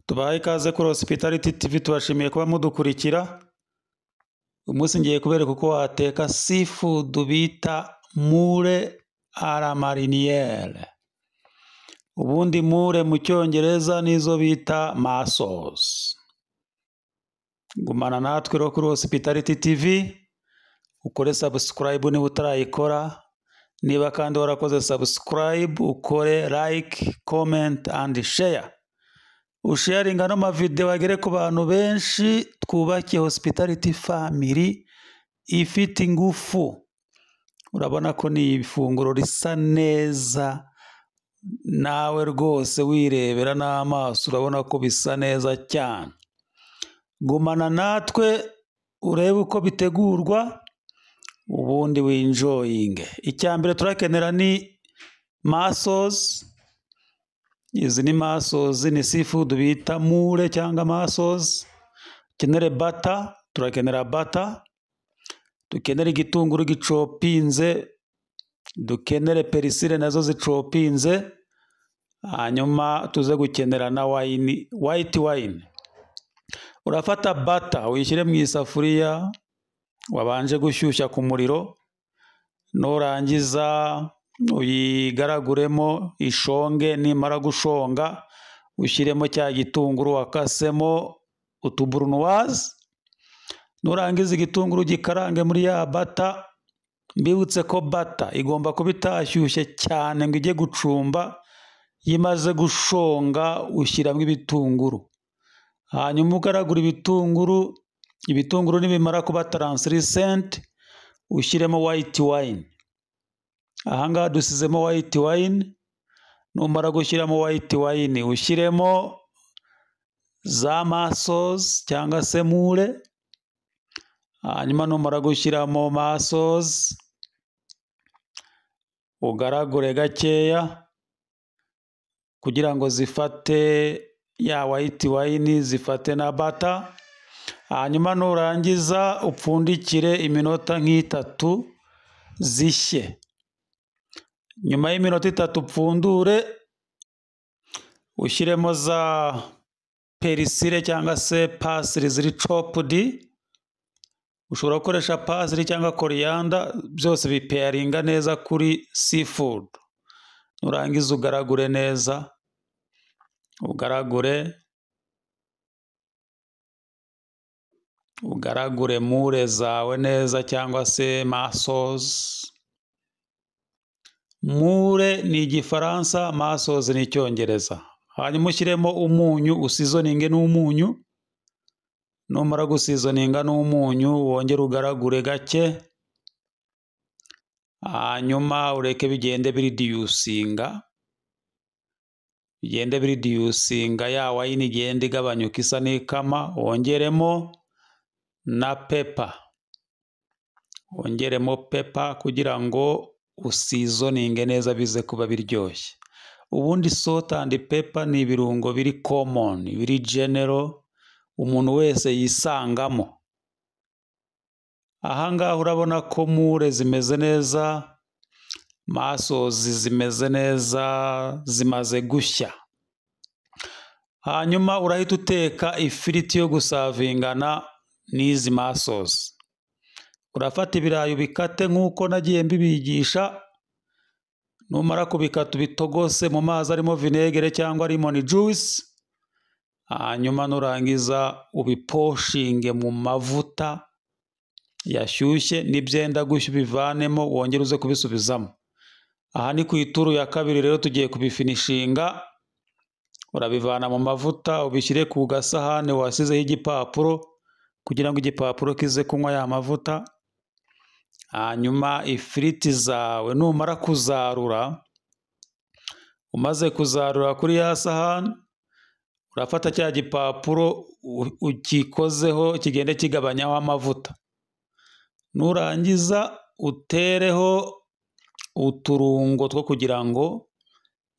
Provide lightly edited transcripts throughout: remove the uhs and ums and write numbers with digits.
Tubahaye ikaze kuri Hospitality TV, tubashimiye kuba mudukurikira. Uyu munsi ngiye kubereka uko wateka seafood bita moules à la marinière. Ubundi moules mu Cyongereza nizo bita mussels. Gumana natwe rero kuri Hospitality TV, ukore subscribe niba utarayikora, niba kandi warakoze subscribe ukore like, comment and share. Usharinga ano mavideo agere ku bantu benshi, twubake Hospitality Family ifite ingufu. Urabona ko ni ifunguro risa neza, nawe rwose wirebera n'amaso urabona ko bisa neza cyane. Gumana natwe urebe uko bitegurwa, ubundi winjoyinge. Icya mbere turakenera ni mussels. Izi ni mussels, ni seafood bita moules cyangwa mussels. Dukenere butter, turakenera butter, dukenere igitunguru gicopinze, dukenere persil nazo zicopinze, hanyuma tuze gukenera na wine, white wine. Urafata butter uyishyire mu isafuriya wabanje gushyushya ku muriro, nurangiza uyigaraguremo ishonge, nimara gushonga ushyiremo cya gitunguru wakasemo utubrunoise, nurangiza igitunguru gikarange muri ya butter. Mbibutse ko butter igomba kuba itashyushye cyane ngo ijye gucumba, iyo imaze gushonga ushyiramo ibitunguru, hanyuma ugaragura ibitunguru. Ibitunguru nibimara kuba translucent ushyiremo white wine. Aha ngaha dusizemo white wine. Numara gushyiramo white wine ushyiremo za mussels cyangwa se moules, hanyuma numara gushyiramo mussels ugaragure gakeya kugira ngo zifate ya white wine, zifate na butter, hanyuma nurangiza upfundikire iminota nk'itatu zishye. Nyuma y'iminota 3 upfundure, ushyiremo za persil cyangwa se parsley ziri chopped. Ushobora gukoresha parsley cyangwa coriander, byose bipairinga neza kuri seafood. Nurangiza ugaragure neza, ugaragure ugaragure moules zawe neza cyangwa se mussels. Moules ni Igifaransa, mussels ni Icyongereza. Hanyuma ushyiremo umunyu, useasoninge n'umunyu. Numara guseasoninga n'umunyu wongere ugaragure gake, hanyuma ureke bigende bireducinga, bigende bireducinga, ya wine igende igabanyuka isa n'ikama. Wongeremo na pepper, wongeremo pepper kugira ngo useasoninge neza bize kuba biryoshye. Ubundi salt and pepper ni ibirungo biri common, biri general, umuntu wese yisangamo. Aha ngaha urabona ko moules zimeze neza, mussels zimeze neza, zimaze gushya. Hanyuma urahita uteka ifiriti yo guservingana n'izi mussels. Urafata ibirayi ubikate nk'uko nagiye mbibigisha, numara kubikata ubitogose mu mazi arimo vinegere cyangwa lemon juice, hanyuma nurangiza ubiposhinge mu mavuta yashyushye, nibyenda gushya ubivanemo wongere uze kubisubizamo. Aha ni ku ituru ya kabiri rero tugiye kubifinishinga. Urabivana mu mavuta ubishyire ku gasahane wasizeho igipapuro kugira ngo igipapuro kize kunywa ya mavuta. Hanyuma ifiriti zawe numara kuzarura, umaze kuzarura kuri ya sahani, urafata cya gipapuro ukikozeho kigende kigabanyaho amavuta. Nurangiza utereho uturungo two kugira ngo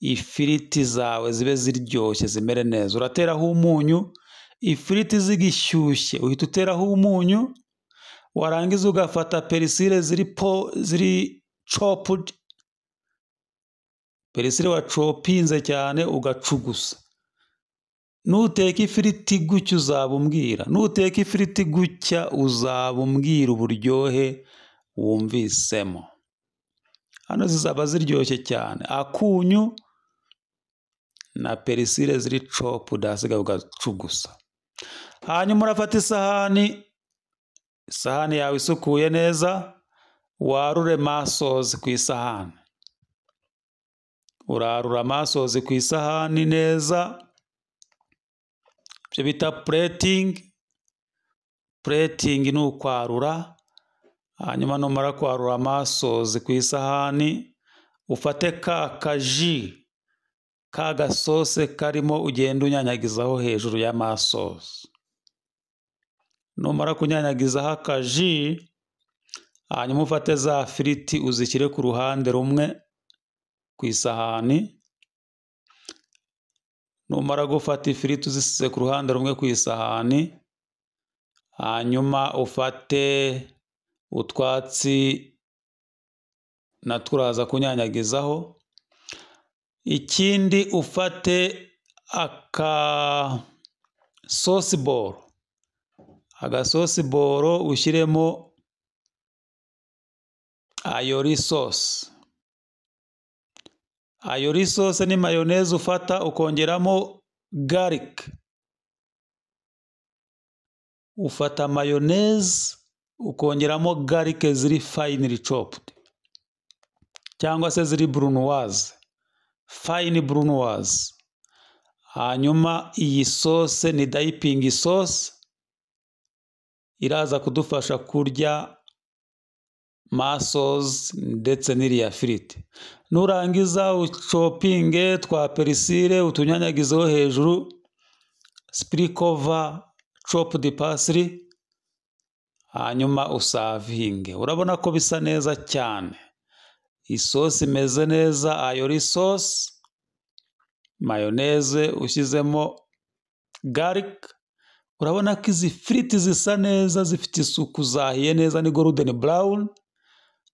ifiriti zawe zibe ziryoshye zimere neza. Urateraho umunyu, ifiriti zigishyushye uhita uteraho umunyu, warangiza ugafata persil ziri chopped, persil wacopinze cyane ugacugusa. Nuteka ifiriti gutya uzaba umbwira, nuteka ifiriti gutya uzaba umbwira uburyohe wumvisemo. Hano zizaba ziryoshye cyane. Akunyu na persil ziri chopped, ahasigaye ugacugusa. Hanyuma urafata isahani, isahani yawe isukuye neza, warure mussels ku isahani. Urarura mussels ku isahani neza, ibyo bita plating. Plating ni ukwarura. Hanyuma numara kwarura mussels ku isahani, ufate ka kajus, ka gasauce karimo, ugenda unyanyagizaho hejuru ya mussels. Numara kunyanyagizaho akajus, hanyuma ufate za firiti uzishyire ku ruhande rumwe ku isahani. Numara gufata ifiriti uzisize ku ruhande rumwe ku isahani, hanyuma ufate utwatsi natwo uraza kunyanyagizaho. Ikindi ufate aka sauce bowl, agasosi bowl ushyiremo aioli sauce. Aioli sauce ni mayonnaise ufata ukongeramo garlic. Ufata mayonnaise ukongeramo garlic ziri finely chopped cyangwa se ziri brunoise, fine brunoise. Hanyuma iyi sauce ni dipping sauce, iraza kudufasha kurya mussels ndetse n'iriya firiti. Nurangiza uchoppinge twa persil utunyanyagizeho hejuru, sprinkle over chopped parsley, hanyuma uservinge. Urabona ko bisa neza cyane. Isosi imeze neza, aioli sauce, mayonnaise ushyizemo garlic. Urabona ko izi firiti zisa neza, zifite isuku, zahiye neza, ni golden brown.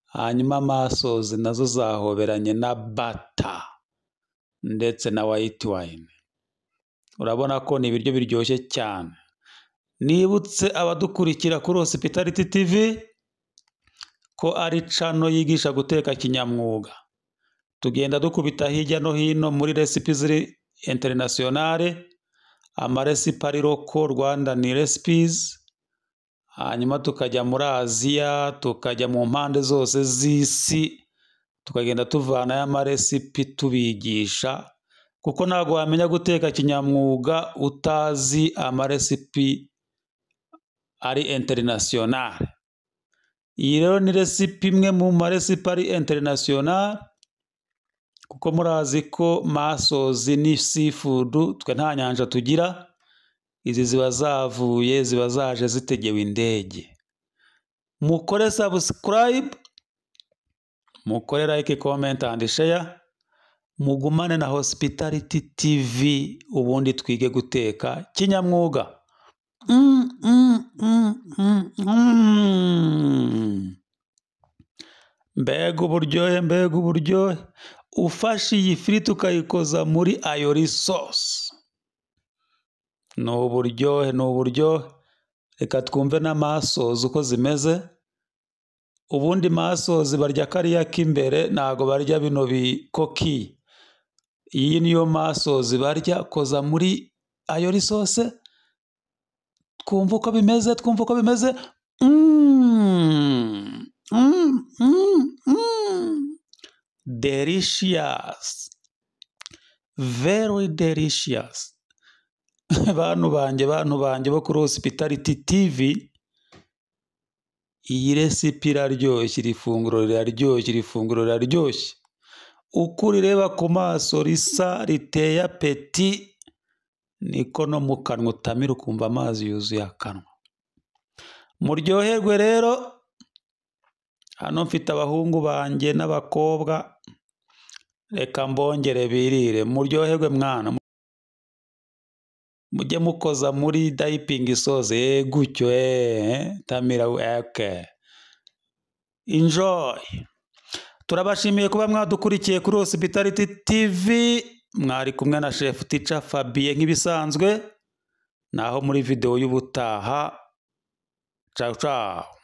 Hanyuma mussels nazo zahoberanye na butter ndetse na white wine. Urabona ko ni ibiryo biryoshye cyane. Nibutse abadukurikira kuri Hospitality TV ko ari channel yigisha guteka kinyamwuga. Tugenda dukubita hirya no hino muri recipe ziri international, amarecipe ari local Rwandan recipes, hanyuma tukajya muri Aziya, tukajya mu mpande zose z'isi, tukagenda tuvanayo amarecipe tubigisha, kuko ntabwo wamenya guteka kinyamwuga utazi amarecipe ari international. Iyi rero ni recipe imwe mu marecipe ari international, kuko murazi ko mussels ni seafood, twe nta nyanja tugira, izi ziba zavuye, ziba zaje zitegewe indege. Mukore subscribe, mukore like, comment and share, mugumane na Hospitality TV, ubundi twige guteka kinyamwuga. Mbega uburyohe, mbega uburyohe! Ufashe iyi firiti ukayikoza muri aioli sauce, ni uburyohe, ni uburyohe. Reka twumve na mussels uko zimeze. Ubundi mussels barya kariya k'imbere, ntago barya bino bikoki. Iyi niyo mussels barya, koza muri aioli sauce, twumve uko bimeze, twumve uko bimeze. Delicious, very delicious. Bantu banjye, bantu banjye bo kuri Hospitality TV, iyi recipe iraryoshye, iri funguro riraryoshye, iri funguro riraryoshye. Uko urireba ku maso risa riteye appétit, niko no mu kanwa utamira ukumva amazi yuzuye akanwa. Muryoherwe rero, hano mfite abahungu banjye n'abakobwa, reka mbongere birire, muryoherwe mwana. Mujye mukoza muri dipping sauce, gutyo, tamira, okay. Enjoy. Turabashimiye kuba mwadukurikiye kuri Hospitality TV. Mwari kumwe na Chef Teacher Fabien nk'ibisanzwe, naho muri videwo y'ubutaha. Ciao ciao.